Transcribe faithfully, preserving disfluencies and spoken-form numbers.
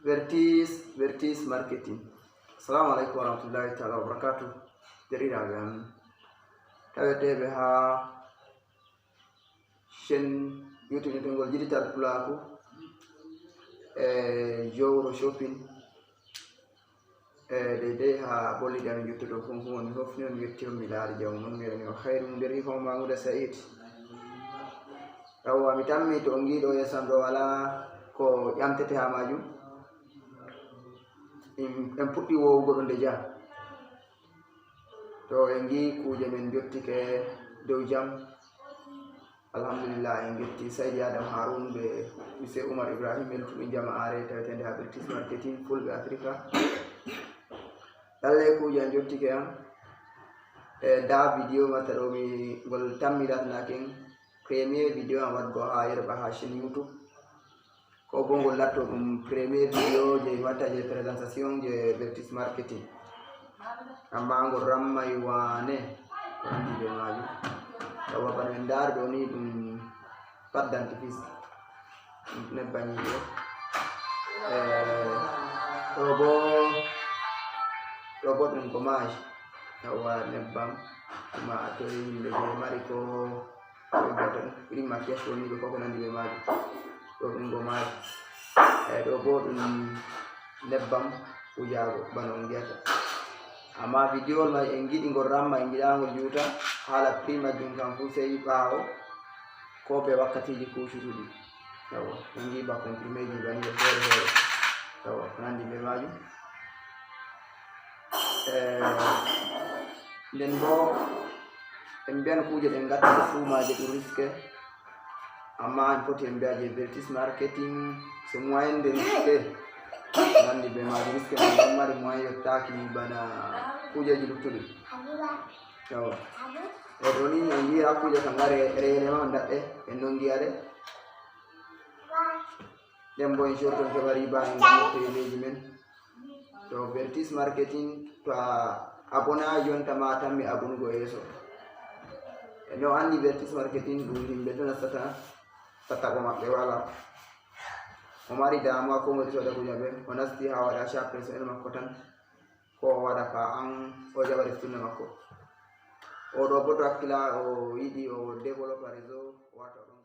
Vertis, Vertis Marketing. Assalamu alaikum warahmatullahi taala wabarakatuh. Derɗiraaɓe am taweteeɓe haa chaîne YouTube etengol Digital Pulaaku e Jowro Shopping. E deydey haa bolliɗe amin jottuɗo fof fof, on fof ni on yetti on, mi laari jam mon, mi woni o hayru mo nder hifo mamuda said. Yawwa, mi tammi to on ngiɗo yeeso am ɗo wala ko ƴamtete haa majum. En puɗɗi wowugo ɗo nde ja. To en ngi kuuje men jottike dow jam. Alhamdulillah, en ngetti Saydi Adam Harun be Monsieur Umar Ibrahim, en tuɓi jama'are tawetende ha Vertis Marketing Fulɓe Africa. Lallay kuuje an jottike am. E da video mata ɗo mi ngol tammi latnaken premier video am wadgo ha yerɓa ha chaîne YouTube. Ko bo ngol latto ɗum premier video je mi watta je présentation je Vertis Marketing. Amma ngol rammay wane ko andi be majum. Tawa bana en dari ɗo ni ɗum pat dentifrice. Ɗum nebbam yiide. Eh, ɗo bo, ɗo bo ɗum gommage. Tawa nebbam. Kuma a toyi yimɓe je mari ko Ɗo tan irin maquillage woni ɗo ko ko nandi be majum. Ɗo ɗum gommage. Eyi ɗo bo ɗum nebbam wujago bana on mbiyata. Amma video mai en ngiɗi ngol ramma, en ngiɗa ngol juuta, hala prix majum kam fu sey ɓawo ko be wakkatiji kucutuɗi. Yawa, en ngi ba comprimé ji bani ɗo fere fere. Yawa, ko nandi be majum. Eh, nden bo en mbiyan kuuje ɗen ngatta ko suumaje ɗum risque. Amma en foti en mbiya je Vertis Marketing, c'est moyen de risque. Nandi be majum risque man ɗon mari moyen yottaki bana kuujeji luttuɗi. Yawa. E ɗo ni en ngiira kuuje kan ngare reyene ma on daɗɗe, en non ngiya ɗe. Nden bo en sorton keɓa riba en ngam yettoyeeji men. To Vertis Marketing, to a abonné a yonta ma tammi abonugo yeeso. E no andi Vertis Marketing ɗum yimɓe to nastata tattago maɓɓe wala. O mari damuwa ko mari soda kuja ɓe, o nasti ha waɗa chaque personne makko tan. Ko o waɗa ka an o jaɓa restunde makko. O ɗo bo to hakkila o yiɗi o développe réseau wato ɗum.